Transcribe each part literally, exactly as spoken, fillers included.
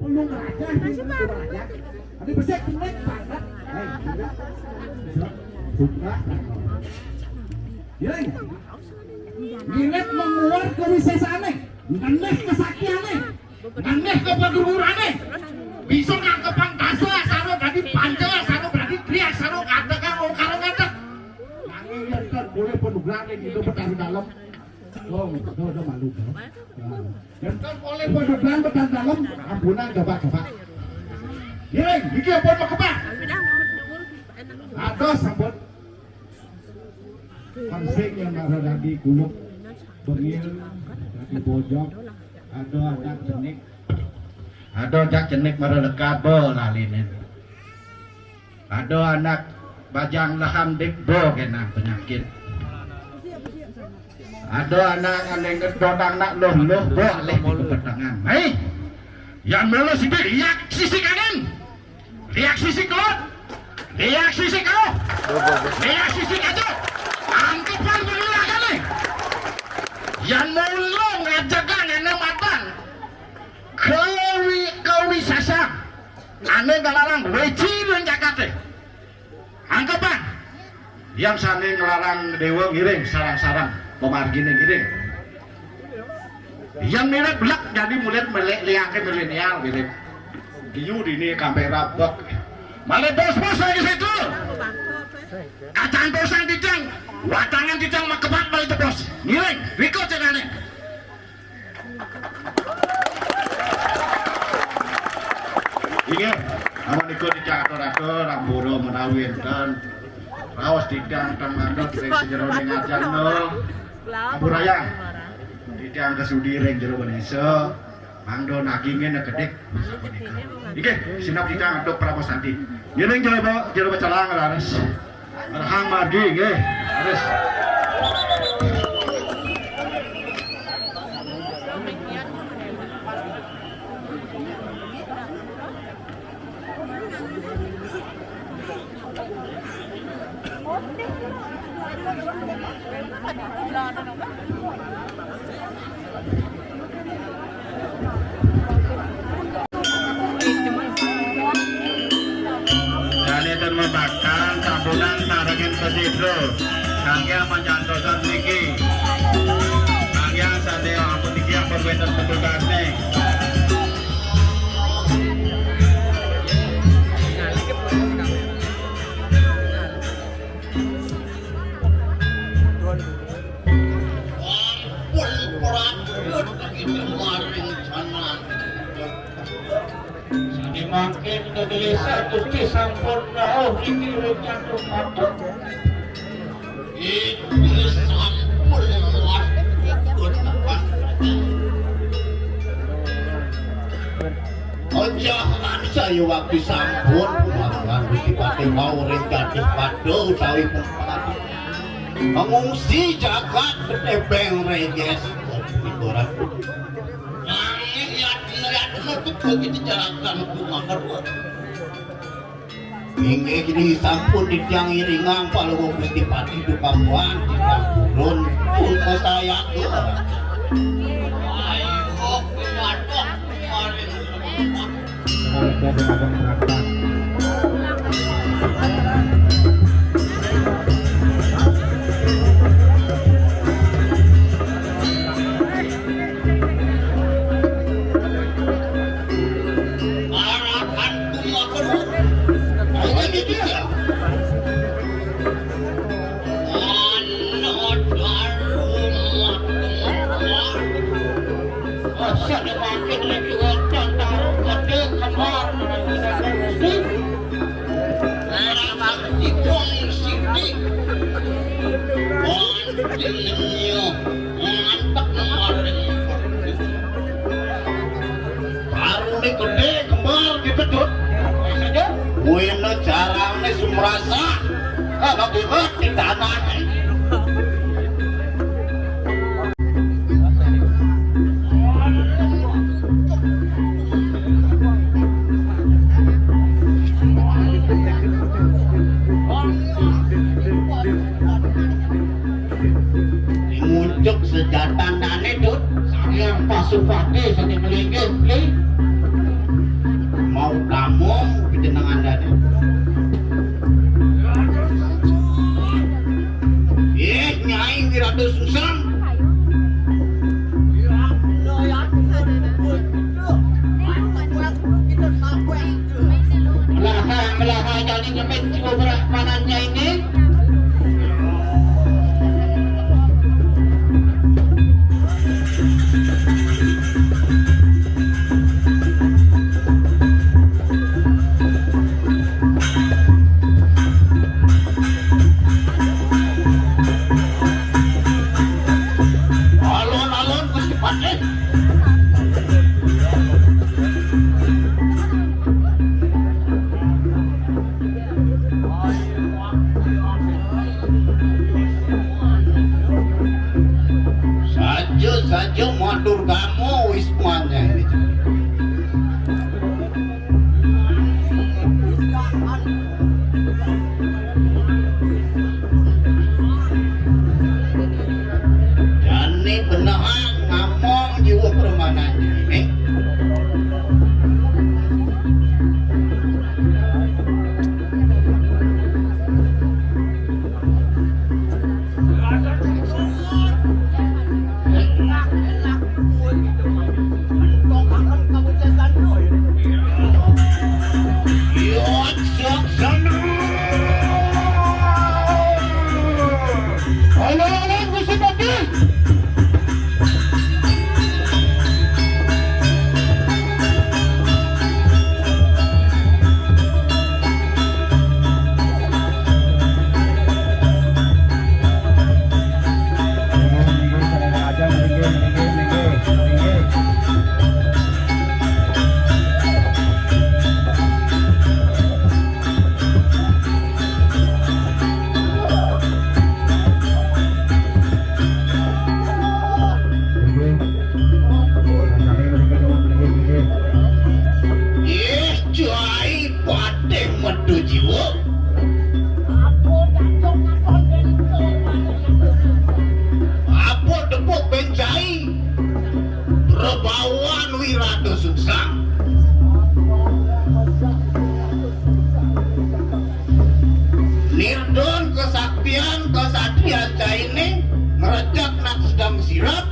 Perlu ngerajah, ini perlu ngerajah. Ada besar kenek banget. Hei, sudah. Sudah. Giring. Giring mengeluar ke wisesane. Ngendih kesaktiane. Ngendih kepeduhurane. Bisa nangkepang dasa saro dadi panca saro dadi kriak saro ngadeg karo ngadeg. Nanging yen kan boleh penugrahan ning Indo Betara Dalem. Oh, udah, udah malu, kan? Nah, yen kan boleh penugrahan Betara Dalem, ampunan coba-coba. Giring, iki ampun makebak. Ada sampun. Pansing yang ada dadi kuluk, bengil, dadi bojok, ada anak cenik. Ada anak cenik mara lekad, bo lalinin. Ada anak bajang lahan dik, bo genang penyakit. Ada anak ane ngedot anak loh-loh, bo alih di kepetengan. Hei, yang mula sithik, yak sisi kanan. Liak sisi kelot, liak sisi kau, liak sisi kaca. Angkepan pemilihan nih. Yang mulung ngajagang ene matang. Kawi, kawi sasang. Ane nglarang weci ning jakate. Angkepan. Yang sane nglarang dewa ngiring sarang-sarang, pemargine ngiring. Yang mirip belak jadi murid melek liake milenial mirip. Diyu dini kamera bek. Malih bos-bos lagi situ. Kacang tosang tijang, watangan tijang makebat malih jebos. Ngiring, rikut cenane. Inggih, amun niku dicak atur-atur, ampura menawi enten raos titiang tang manut ring sajeroning ajang no. Ampurayang. Titiang kesudi ring jero Wanesa, mangda nagingin kedik. Inggih, sineb titiang antuk Prabu Santi. Ngiring jero, jero Bacalang, raris. Rahang margi, nggih. Terus. Jane ten mabakal sampunan sarengin pesidro. Kangge manjantosan niki. Kangge sate ampun niki ampun wenten petugasne. Ampun prabot kita maring janan. Sane mangkin kegelisah Gusti sampun rauh niki ring jantung patut. Iki sampun Aja ngansa yuwakti sampun pumangan Gusti Patih wau ring dados pada utawi pengungsi jagat Ketepeng Reges. Nanging yatna-yatna tetep iki jarakan kumakerwa. Inggih, kini sampun titiang iringang Palungguh Gusti Patih Dukabuan, titiang purun, pun saya. Ayo, kumatok, kumarin. Arahan kumakerut. Ayo, ini dia. Ana daru makrumah. Asa dimakin lagi otak taruh gede kembar. Ngerasa dikong sini. Wah, dinginnya. Mantap kemarin. Karune gedhe kembar dipedhut. Kuwi carane sumrasa. Kalau diwet di tanah. Nguncuk sejatanane, Dut. Sang Hyang Pasupati sane melinggih, Li. Ngomong pijenengan dadi. Eh, Nyai Wirata Sungsang. Melaha, melaha jani nyemit jiwa berat manannya ini. Alon-alon Gusti Patih. Saja, saja matur kamu wismanya ini. Jani benehang ngamong jiwa permanannya ini. Halo, halo, Gusti Patih. Ih, cai patih metu jiwa. Apa tepuk bencai? Rebawan Wirata Sungsang. Nirdon kesaktian kesatria caine ngrejek nak sedang sirap.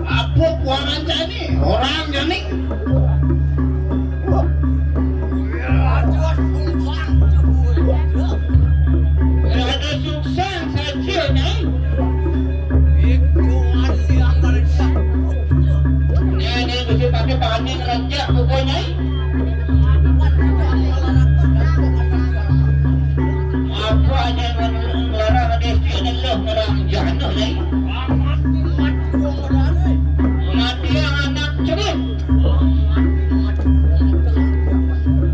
Apa puaran caine? Orang jani. Ada Sungsang saja, Nyai. Ini, ini, Gusti Patih Pangantén ngrejek buku, Nyai. Apa aja ngelarang desa ini loh, ngerang jatuh, Nyai. Mati anak cerut.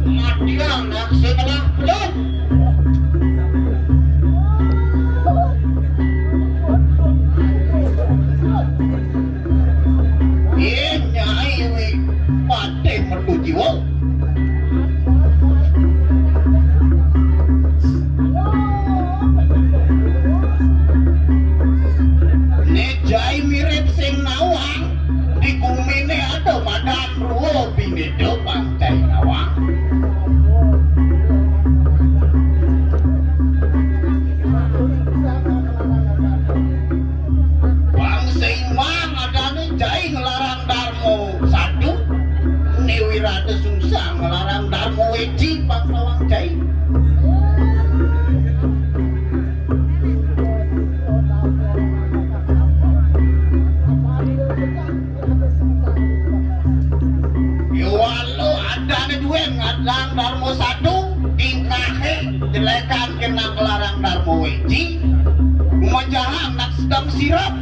Mati anak sing ngelah belum. Ih, Nyai wi patih metu jiwa. Né jai mirip sing nawang, di gumine ada madan ruwa bineda pang cai nawang. Bang seimbang adane jai nglarang Darma Sadu, né Wirata Sungsang nglarang Darma Weji pang nawang jai. Yo walu adane duwe ngadang Darma Sadu, tingkahe jelekan kena kelarang Darma Weji, manjahang nak sedang sirap.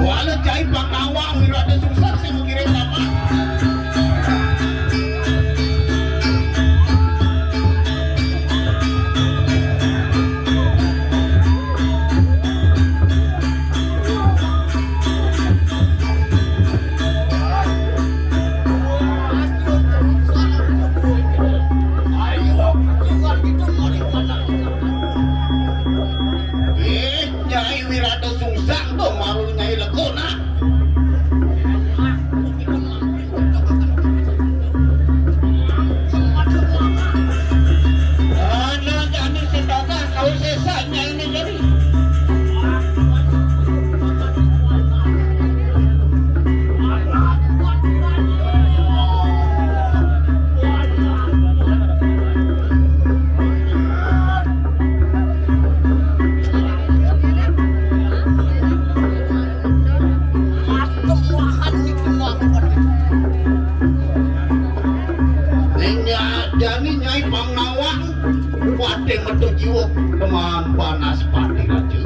Walu jai pang nawang Wirata Sungsang sing ngiring nama. Metu jiwa keman panas pati raja.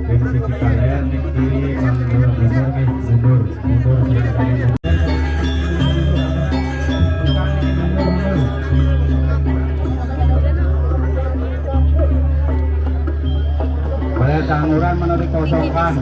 Ing sisi kaler niki mundur, mundur, nggih, mundur, mundur, sisi kaler. Balé tanguran menawi kosongkan.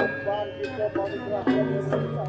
Abang kita pamit rakyat.